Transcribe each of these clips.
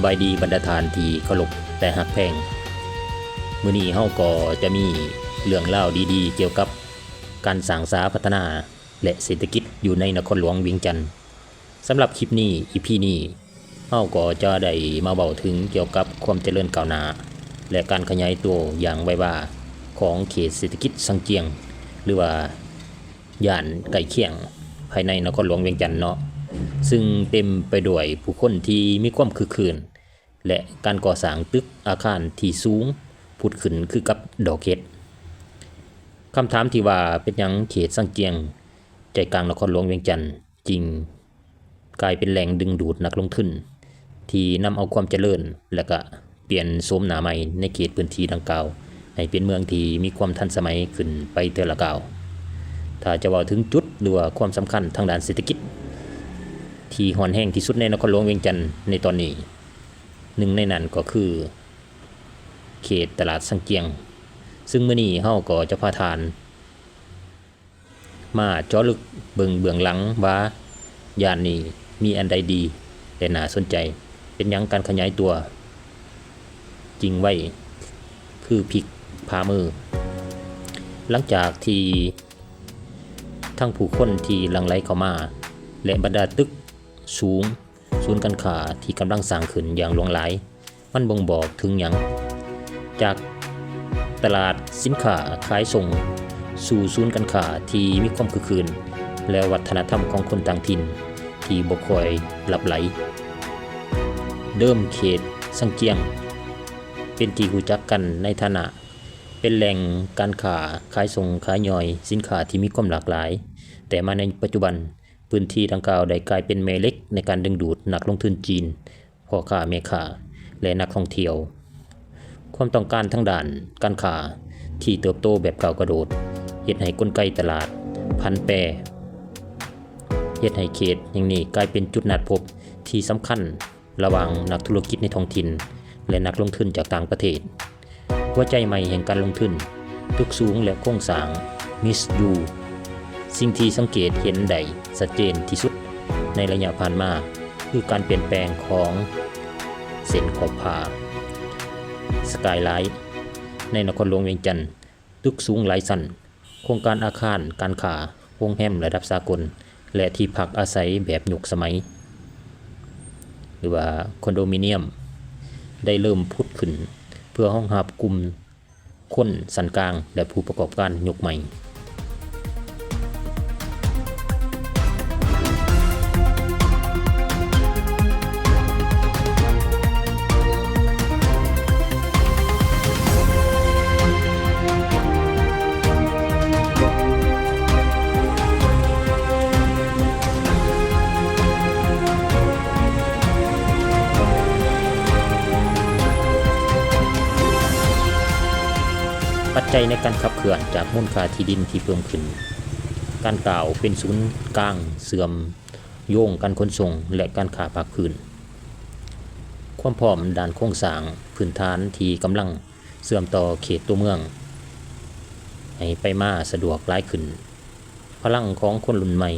ບາຍດີບັນດາທ່ານທີ່ເຄົາລົບ ແລະ ຮັກແພງ. ມື້ນີ້ເຮົາກໍຈະມີເລື່ອງລາວດີໆກ່ຽວກັບການສ້າງສາພັດທະນາ ແລະ ເສດຖະກິດຢູ່ໃນນະຄອນຫຼວງວຽງຈັນ. ສຳລັບຄລິບນີ້ ອີພີນີ້ ເຮົາກໍຈະໄດ້ມາເວົ້າເຖິງກ່ຽວກັບຄວາມຈະເລີນກ້າວໜ້າ ແລະ ການຂະຫຍາຍຕົວຢ່າງໄວວາຂອງເຂດເສດຖະກິດຊັງຈຽງ ຫຼືວ່າ ຢ້ານໃກ້ຄຽງພາຍໃນນະຄອນຫຼວງວຽງຈັນເນາະ, ຊຶ່ງເຕັມໄປດ້ວຍຜູ້ຄົນທີ່ມີຄວາມຄຶກຄື້ນ ແລະ ການກໍ່ສ້າງຕຶກອາຄານທີ່ສູງຜຸດຂຶ້ນຄືກັບດອກເຫັດ. ຄຳຖາມທີ່ວ່າເປັນຫຍັງເຂດຊັງຈຽງ ໃຈກາງນະຄອນຫຼວງວຽງຈັນ ຈຶ່ງກາຍເປັນແຫຼ່ງດຶງດູດນັກລົງທຶນ ທີ່ນຳເອົາຄວາມຈະເລີນ ແລະ ກະປ່ຽນໂສມໜ້າໃໝ່ໃນເຂດພື້ນທີ່ດັ່ງກ່າວ ໃຫ້ເປັນເມືອງທີ່ມີຄວາມທັນສະໄໝຂຶ້ນໄປເທື່ອລະກ້າວ. ຖ້າຈະເວົ້າເຖິງຈຸດ ຫຼືວ່າຄວາມສຳຄັນທາງດ້ານເສດຖະກິດ ທີ່ຮ້ອນແຮງທີ່ສຸດໃນນະຄອນຫຼວງວຽງຈັນໃນຕອນນີ້, ໜຶ່ງໃນນັ້ນກໍຄືເຂດຕະຫຼາດຊັງຈຽງ, ຊຶ່ງມື້ນີ້ເຮົາກໍຈະພາທ່ານ ມາເຈາະເລິກເບິ່ງເບື້ອງຫຼັງວ່າ ຢ້ານນີ້ມີອັນໃດດີ ແລະ ໜ້າສົນໃຈ, ເປັນຫຍັງການຂະຫຍາຍຕົວຈຶ່ງໄວຄືພິກຜາມື. ຫຼັງຈາກທີ່ທັງຜູ້ຄົນທີ່ຫຼັ່ງໄຫຼເຂົ້າມາ ແລະ ບັນດາຕຶກສູງ, ສູນການຄ້າທີ່ກຳລັງສ້າງຂຶ້ນຢ່າງຫຼວງຫຼາຍ, ມັນບົ່ງບອກເຖິງຫຍັງ? ຈາກຕະຫຼາດສິນຄ້າຂາຍສົ່ງ ສູ່ສູນການຄ້າທີ່ມີຄວາມຄຶກຄື້ນ ແລະ ວັດທະນະທຳຂອງຄົນຕ່າງຖິ່ນທີ່ບໍ່ຄ່ອຍລັບໄຫຼ. ເດີມເຂດຊັງຈຽງເປັນທີ່ຮູ້ຈັກກັນໃນຖານະເປັນແຫຼ່ງການຄ້າຂາຍສົ່ງຂາຍຍ່ອຍສິນຄ້າທີ່ມີຄວາມຫຼາກຫຼາຍ, ແຕ່ມາໃນປັດຈຸບັນ ພື້ນທີ່ດັ່ງກ່າວໄດ້ກາຍເປັນແມ່ເຫຼັກໃນການດຶງດູດນັກລົງທຶນຈີນ, ພໍ່ຄ້າແມ່ຄ້າ ແລະ ນັກທ່ອງທ່ຽວ. ຄວາມຕ້ອງການທາງດ້ານການຄ້າທີ່ເຕີບໂຕແບບກ້າວກະໂດດ ເຮັດໃຫ້ກົນໄກຕະຫຼາດຜັນແປ, ເຮັດໃຫ້ເຂດແຫ່ງນີ້ກາຍເປັນຈຸດນັດພົບທີ່ສຳຄັນ ລະຫວ່າງນັກທຸລະກິດໃນທ້ອງຖິ່ນ ແລະ ນັກລົງທຶນຈາກຕ່າງປະເທດ. ຫົວໃຈໃໝ່ແຫ່ງການລົງທຶນ, ຕຶກສູງ ແລະ ໂຄງສ້າງ mixed use. ສິ່ງທີ່ສັງເກດເຫັນໄດ້ຊັດເຈນທີ່ສຸດໃນໄລຍະຜ່ານມາ ຄືການປ່ຽນແປງຂອງເສັ້ນຂອບຟ້າ skyline ໃນນະຄອນຫຼວງວຽງຈັນ. ຕຶກສູງຫຼາຍຊັ້ນ, ໂຄງການອາຄານການຄ້າ, ໂຮງແຮມລະດັບສາກົນ ແລະ ທີ່ພັກອາໄສແບບຍຸກສະໄໝ ຫຼືວ່າຄອນໂດມິນຽມ ໄດ້ເລີ່ມຜຸດຂຶ້ນ ເພື່ອຮອງຮັບກຸ່ມຄົນຊັ້ນກາງ ແລະ ຜູ້ປະກອບການຍຸກໃໝ່. ປັດໄຈໃນການຂັບເຄື່ອນຈາກມູນຄ່າທີ່ດິນທີ່ເພີ່ມຂຶ້ນ, ການກ້າວເປັນສູນກາງເຊື່ອມໂຍງການຂົນສົ່ງ ແລະ ການຄ້າພາກພື້ນ, ຄວາມພ້ອມດ້ານໂຄງສ້າງພື້ນຖານທີ່ກຳລັງເຊື່ອມຕໍ່ເຂດຕົວເມືອງໃຫ້ໄປມາສະດວກຫຼາຍຂຶ້ນ, ພະລັງຂອງຄົນລຸ້ນໃໝ່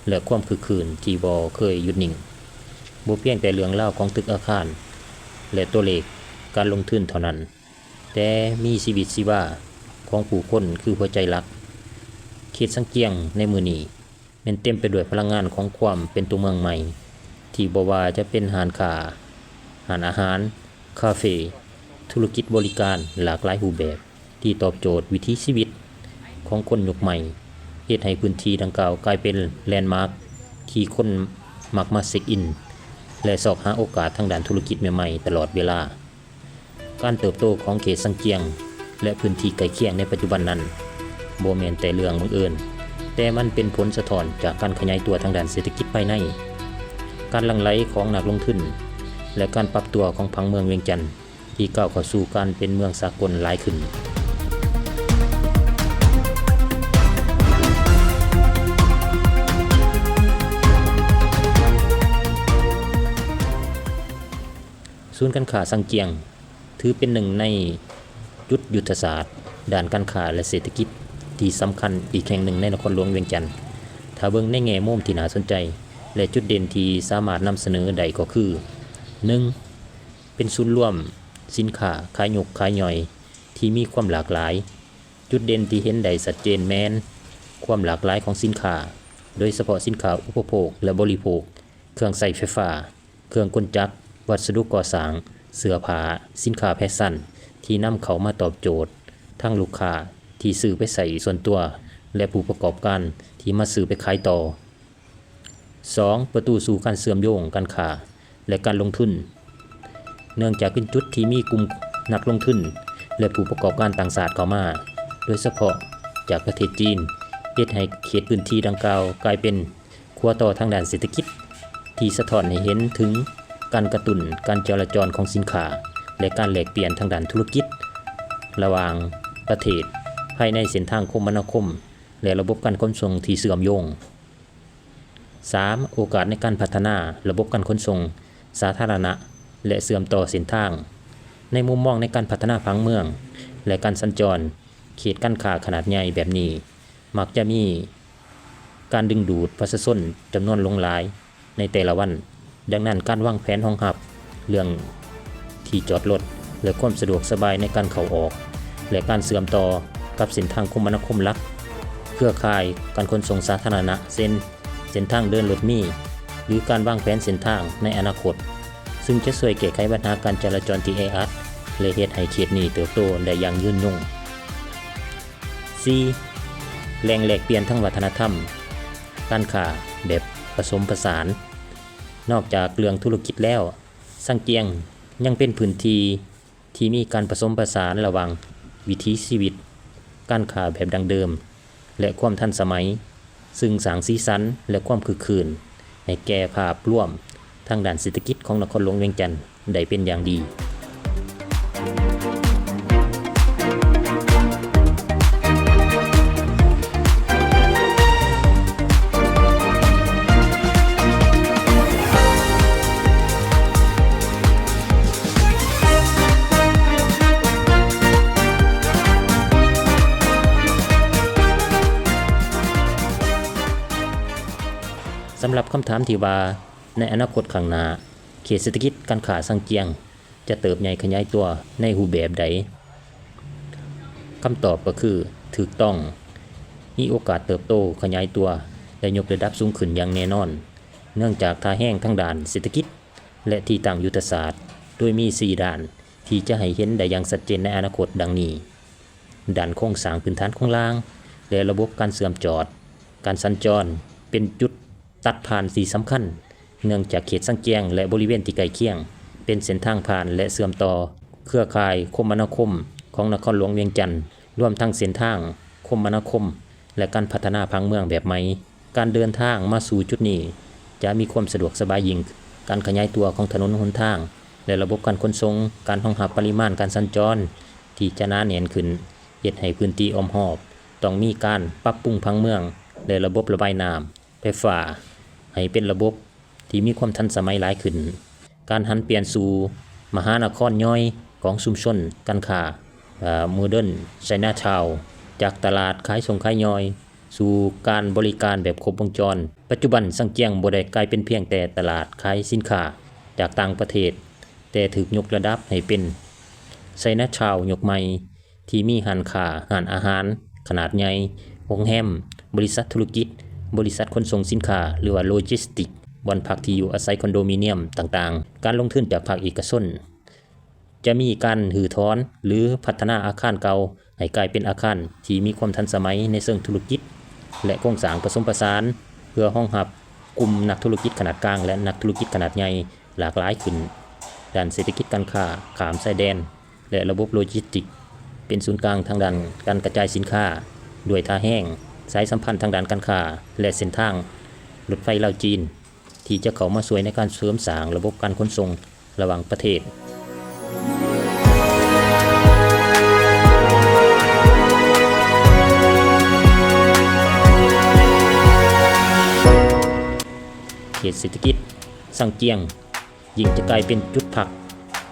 ແລະ ຄວາມຄຶກຄື້ນທີ່ບໍ່ເຄີຍຢຸດນິ່ງ, ບໍ່ພຽງແຕ່ເລື່ອງລາວຂອງຕຶກອາຄານ ແລະ ຕົວເລກການລົງທຶນເທົ່ານັ້ນ, ແຕ່ມີຊີວິດຊີວາຂອງຜູ້ຄົນຄືຫົວໃຈຫຼັກ. ເຂດສັງຈຽງໃນມື້ນີ້ແມ່ນເຕັມໄປດ້ວຍພະລັງງານຂອງຄວາມເປັນຕົວເມືອງໃໝ່ ທີ່ບໍ່ວ່າຈະເປັນຮ້ານຄ້າ, ຮ້ານອາຫານ, ຄາເຟ, ທຸລະກິດບໍລິການຫຼາກຫຼາຍຮູບແບບ ທີ່ຕອບໂຈດວິຖີຊີວິດຂອງຄົນຍຸກໃໝ່, ເຮັດໃຫ້ພື້ນທີ່ດັ່ງກ່າວກາຍເປັນແລນມາກທີ່ຄົນມັກມາເຊັກອິນ ແລະ ຊອກຫາໂອກາດທາງດ້ານທຸລະກິດໃໝ່ໆຕະຫຼອດເວລາ. ການເຕີບໂຕຂອງເຂດຊັງຈຽງ ແລະ ພື້ນທີ່ໃກ້ຄຽງໃນປັດຈຸບັນນັ້ນ ບໍ່ແມ່ນແຕ່ເລື່ອງບັງເອີນ, ແຕ່ມັນເປັນຜົນສະທ້ອນຈາກການຂະຫຍາຍຕົວທາງດ້ານເສດຖະກິດພາຍໃນ, ການຫຼັ່ງໄຫຼຂອງນັກລົງທຶນ ແລະ ການປັບຕົວຂອງຜັງເມືອງວຽງຈັນ ທີ່ກ້າວເຂົ້າສູ່ການເປັນເມືອງສາກົນຫຼາຍຂຶ້ນ. ສູນການຄ້າຊັງຈຽງ ຖືເປັນໜຶ່ງໃນຈຸດຍຸດທະສາດດ້ານການຄ້າ ແລະ ເສດຖະກິດທີ່ສຳຄັນອີກແຫ່ງໜຶ່ງໃນນະຄອນຫຼວງວຽງຈັນ. ຖ້າເບິ່ງໃນແງ່ມຸມທີ່ໜ້າສົນໃຈ ແລະ ຈຸດເດັ່ນທີ່ສາມາດນຳສະເໜີໄດ້ກໍຄື ໜຶ່ງ ປັນສູນລວມສິນຄ້າຂາຍຍົກຂາຍຍ່ອຍທີ່ມີຄວາມຫຼາກຫຼາຍ. ຈຸດເດັ່ນທີ່ເຫັນໄດ້ຊັດເຈນແມ່ນຄວາມຫຼາກຫຼາຍຂອງສິນຄ້າ, ໂດຍສະເພາະສິນຄ້າອຸປະໂພກ ແລະ ບໍລິໂພກ, ເຄື່ອງໃຊ້ໄຟຟ້າ, ເຄື່ອງກົນຈັກ, ວັດສະດຸກໍ່ສ້າງ, ເສື້ອຜ້າ, ສິນຄ້າແຟຊັນທີ່ນຳເຂົ້າມາຕອບໂຈດທັງລູກຄ້າທີ່ຊື້ໄປໃຊ້ສ່ວນຕົວ ແລະ ຜູ້ປະກອບການທີ່ມາຊື້ໄປຂາຍຕໍ່. ສອງ, ປະຕູສູ່ການເຊື່ອມໂຍງການຄ້າ ແລະ ການລົງທຶນ. ເນື່ອງຈາກເປັນຈຸດທີ່ມີກຸ່ມນັກລົງທຶນ ແລະ ຜູ້ປະກອບການຕ່າງຊາດເຂົ້າມາ, ໂດຍສະເພາະຈາກປະເທດຈີນ, ເຮັດໃຫ້ເຂດພື້ນທີ່ດັ່ງກ່າວກາຍເປັນຂົວຕໍ່ທາງດ້ານເສດຖະກິດ ທີ່ສະທ້ອນໃຫ້ເຫັນເຖິງການກະຕຸ້ນການຈະລາຈອນຂອງສິນຄ້າ ແລະ ການແລກປ່ຽນທາງດ້ານທຸລະກິດລະຫວ່າງປະເທດ ພາຍໃນເສັ້ນທາງຄົມມະນາຄົມ ແລະ ລະບົບການຂົນສົ່ງທີ່ເຊື່ອມໂຍງ. ສາມ, ໂອກາດໃນການພັດທະນາລະບົບການຂົນສົ່ງສາທາລະນະ ແລະ ເຊື່ອມຕໍ່ເສັ້ນທາງ. ໃນມຸມມອງໃນການພັດທະນາຜັງເມືອງ ແລະ ການສັນຈອນ, ເຂດການຄ້າຂະໜາດໃຫຍ່ແບບນີ້ມັກຈະມີການດຶງດູດປະຊາຊົນຈຳນວນຫຼວງຫຼາຍໃນແຕ່ລະວັນ. ດັ່ງນັ້ນ, ການວາງແຜນຮອງຮັບເລື່ອງທີ່ຈອດລົດ ແລະ ຄວາມສະດວກສະບາຍໃນການເຂົ້າອອກ ແລະ ການເຊື່ອມຕໍ່ກັບເສັ້ນທາງຄົມມະນາຄົມຫຼັກ, ເຄືອຂ່າຍການຂົນສົ່ງສາທາລະນະ ເຊັ່ນ ເສັ້ນທາງເດີນລົດເມ ຫຼື ການວາງແຜນເສັ້ນທາງໃນອະນາຄົດ, ຊຶ່ງຈະຊ່ວຍແກ້ໄຂບັນຫາການຈະລາຈອນທີ່ແອອັດ ແລະ ເຮັດໃຫ້ເຂດນີ້ເຕີບໂຕໄດ້ຢ່າງຍືນຍົງ. ສີ່, ແຫຼ່ງແລກປ່ຽນທາງວັດທະນະທຳການຄ້າແບບປະສົມປະສານ. ນອກຈາກເລື່ອງທຸລະກິດແລ້ວ, ຊັງຈຽງຍັງເປັນພື້ນທີ່ທີ່ມີການປະສົມປະສານລະຫວ່າງວິຖີຊີວິດການຄ້າແບບດັ້ງເດີມ ແລະ ຄວາມທັນສະໄໝ, ຊຶ່ງສ້າງສີສັນ ແລະ ຄວາມຄຶກຄື້ນໃຫ້ແກ່ພາບລວມທາງດ້ານເສດຖະກິດຂອງນະຄອນຫຼວງວຽງຈັນໄດ້ເປັນຢ່າງດີ. ສຳລັບຄຳຖາມທີ່ວ່າ ໃນອະນາຄົດຂ້າງໜ້າ, ເຂດເສດຖະກິດການຄ້າຊັງຈຽງຈະເຕີບໃຫຍ່ຂະຫຍາຍຕົວໃນຮູບແບບໃດ? ຄຳຕອບກໍຄື ຖືກຕ້ອງ, ມີໂອກາດເຕີບໂຕ, ຂະຫຍາຍຕົວ ແລະ ຍົກລະດັບສູງຂຶ້ນຢ່າງແນ່ນອນ, ເນື່ອງຈາກທ່າແຮງທາງດ້ານເສດຖະກິດ ແລະ ທີ່ຕັ້ງຍຸດທະສາດ, ໂດຍມີສີ່ດ້ານທີ່ຈະໃຫ້ເຫັນໄດ້ຢ່າງຊັດເຈນໃນອະນາຄົດ ດັ່ງນີ້: ດ້ານໂຄງສ້າງພື້ນຖານໂຄງລ່າງ ແລະ ລະບົບການເຊື່ອມຈອດ, ການສັນຈອນເປັນຈຸດຕັດຜ່ານທີ່ສຳຄັນ, ເນື່ອງຈາກເຂດຊັງຈຽງ ແລະ ບໍລິເວນທີ່ໃກ້ຄຽງ ເປັນເສັ້ນທາງຜ່ານ ແລະ ເຊື່ອມຕໍ່ເຄືອຂ່າຍຄົມມະນາຄົມຂອງນະຄອນຫຼວງວຽງຈັນ, ລວມທັງເສັ້ນທາງຄົມມະນາຄົມ ແລະ ການພັດທະນາຜັງເມືອງແບບໃໝ່. ການເດີນທາງມາສູ່ຈຸດນີ້ຈະມີຄວາມສະດວກສະບາຍຍິ່ງ. ການຂະຫຍາຍຕົວຂອງຖະໜົນຫົນທາງ ແລະ ລະບົບການຂົນສົ່ງ, ການຮອງຮັບປະລິມານການສັນຈອນທີ່ຈະໜາແໜ້ນຂຶ້ນ, ເຮັດໃຫ້ພື້ນທີ່ອ້ອມຮອບຕ້ອງມີການປັບປຸງຜັງເມືອງ ແລະ ລະບົບລະບາຍນ້ຳ, ໄຟຟ້າ ໃຫ້ເປັນລະບົບທີ່ມີຄວາມທັນສະໄໝຫຼາຍຂຶ້ນ. ການຫັນປ່ຽນສູ່ມະຫານະຄອນຍ່ອຍຂອງຊຸມຊົນການຄ້າ, ເອີ່, Modern Chinatown, ຈາກຕະຫຼາດຂາຍສົ່ງຂາຍຍ່ອຍ ສູ່ການບໍລິການແບບຄົບວົງຈອນ. ປັດຈຸບັນ, ຊັງຈຽງບໍ່ໄດ້ກາຍເປັນພຽງແຕ່ຕະຫຼາດຂາຍສິນຄ້າຈາກຕ່າງປະເທດ, ແຕ່ຖືກຍົກລະດັບໃຫ້ເປັນ Chinatown ຍຸກໃໝ່ ທີ່ມີຮ້ານຄ້າ, ຮ້ານອາຫານຂະໜາດໃຫຍ່, ໂຮງແຮມ, ບໍລິສັດທຸລະກິດ, ບໍລິສັດຂົນສົ່ງສິນຄ້າ ຫຼືວ່າ Logistics, ບ່ອນພັກທີ່ຢູ່ອາໄສ, ຄອນໂດມິນຽມຕ່າງໆ. ການລົງທຶນຈາກພາກເອກະຊົນ ຈະມີການຮື້ຖອນ ຫຼື ພັດທະນາອາຄານເກົ່າໃຫ້ກາຍເປັນອາຄານທີ່ມີຄວາມທັນສະໄໝໃນເຊີງທຸລະກິດ ແລະ ໂຄງສ້າງປະສົມປະສານ ເພື່ອຮອງຮັບກຸ່ມນັກທຸລະກິດຂະໜາດກາງ ແລະ ນັກທຸລະກິດຂະໜາດໃຫຍ່ຫຼາກຫຼາຍຂຶ້ນ. ດ້ານເສດຖະກິດການຄ້າຂ້າມຊາຍແດນ ແລະ ລະບົບໂລຈິສຕິກ ເປັນສູນກາງທາງດ້ານການກະຈາຍສິນຄ້າ ດ້ວຍທ່າແຮງ, ສາຍສຳພັນທາງດ້ານການຄ້າ ແລະ ເສັ້ນທາງລົດໄຟລາວ-ຈີນ ທີ່ຈະເຂົ້າມາຊ່ວຍໃນການເສີມສ້າງລະບົບການຂົນສົ່ງລະຫວ່າງປະເທດ. ເຂດເສດຖະກິດຊັງຈຽງ ຍິ່ງຈະກາຍເປັນຈຸດພັກ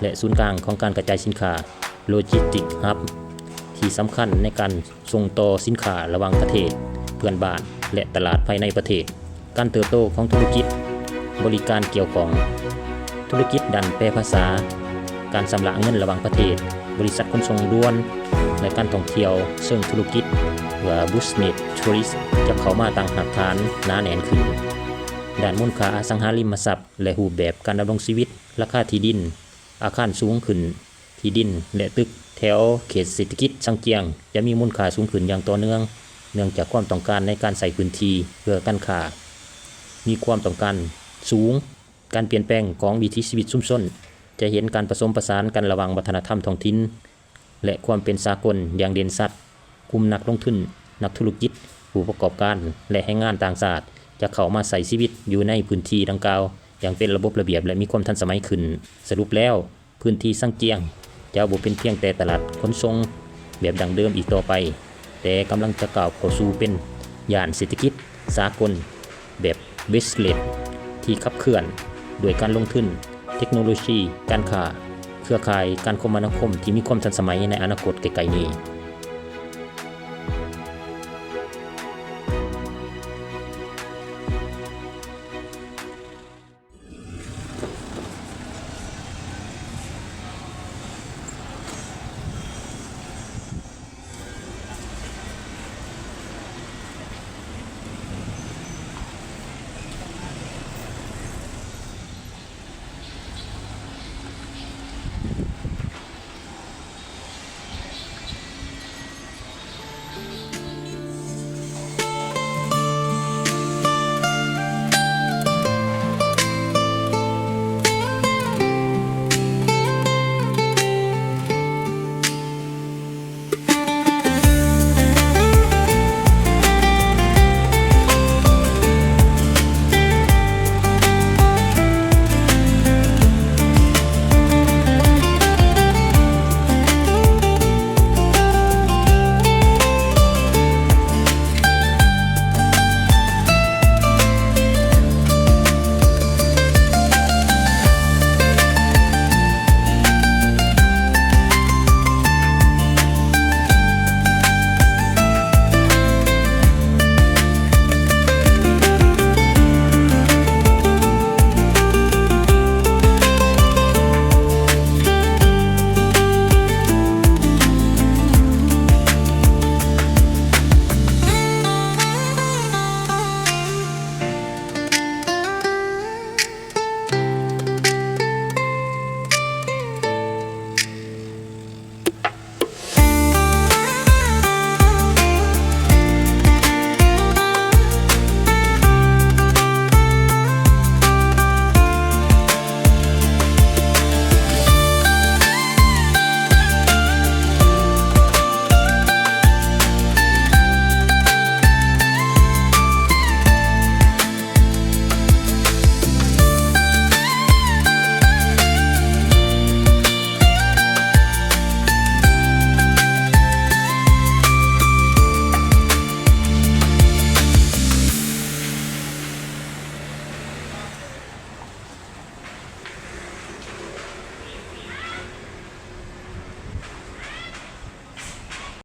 ແລະ ສູນກາງຂອງການກະຈາຍສິນຄ້າ Logistic Hub ທີ່ສຳຄັນໃນການສົ່ງຕໍ່ສິນຄ້າລະຫວ່າງປະເທດເພື່ອນບ້ານ ແລະ ຕະຫຼາດພາຍໃນປະເທດ. ການເຕີບໂຕຂອງທຸລະກິດບໍລິການກ່ຽວຂ້ອງ, ທຸລະກິດດ້ານແປພາສາ, ການຊຳລະເງິນລະຫວ່າງປະເທດ, ບໍລິສັດຂົນສົ່ງດ່ວນ ແລະ ການທ່ອງທ່ຽວເຊີງທຸລະກິດ ຫຼືວ່າ Business Tourist ຈະເຂົ້າມາຕັ້ງຮາກຖານໜາແໜ້ນຂຶ້ນ. ດ້ານມູນຄ່າອະສັງຫາລິມະຊັບ ແລະ ຮູບແບບການດຳລົງຊີວິດ, ລາຄາທີ່ດິນ, ອາຄານສູງຂຶ້ນ, ທີ່ດິນ ແລະ ຕຶກແຖວເຂດເສດຖະກິດຊັງຈຽງ ຈະມີມູນຄ່າສູງຂຶ້ນຢ່າງຕໍ່ເນື່ອງ ເນື່ອງຈາກຄວາມຕ້ອງການໃນການໃຊ້ພື້ນທີ່ເພື່ອການຄ້າມີຄວາມຕ້ອງການສູງ. ການປ່ຽນແປງຂອງວິຖີຊີວິດຊຸມຊົນ ຈະເຫັນການປະສົມປະສານກັນລະຫວ່າງວັດທະນະທຳທ້ອງຖິ່ນ ແລະ ຄວາມເປັນສາກົນຢ່າງເດັ່ນຊັດ. ກຸ່ມນັກລົງທຶນ, ນັກທຸລະກິດ, ຜູ້ປະກອບການ ແລະ ແຮງງານຕ່າງຊາດ ຈະເຂົ້າມາໃຊ້ຊີວິດຢູ່ໃນພື້ນທີ່ດັ່ງກ່າວຢ່າງເປັນລະບົບລະບຽບ ແລະ ມີຄວາມທັນສະໄໝຂຶ້ນ. ສະຫຼຸບແລ້ວ, ພື້ນທີ່ຊັງຈຽງຈະບໍ່ເປັນພຽງແຕ່ຕະຫຼາດຂົນສົ່ງແບບດັ້ງເດີມອີກຕໍ່ໄປ, ແຕ່ກຳລັງຈະກ້າວເຂົ້າສູ່ເປັນຍ່ານເສດຖະກິດສາກົນແບບ Westlake ທີ່ຂັບເຄື່ອນດ້ວຍການລົງທຶນ, ເທັກໂນໂລຊີ, ການຄ້າ, ເຄືອຂ່າຍການຄົມມະນາຄົມທີ່ມີຄວາມທັນສະໄໝໃນອະນາຄົດໃກ້ໆນີ້.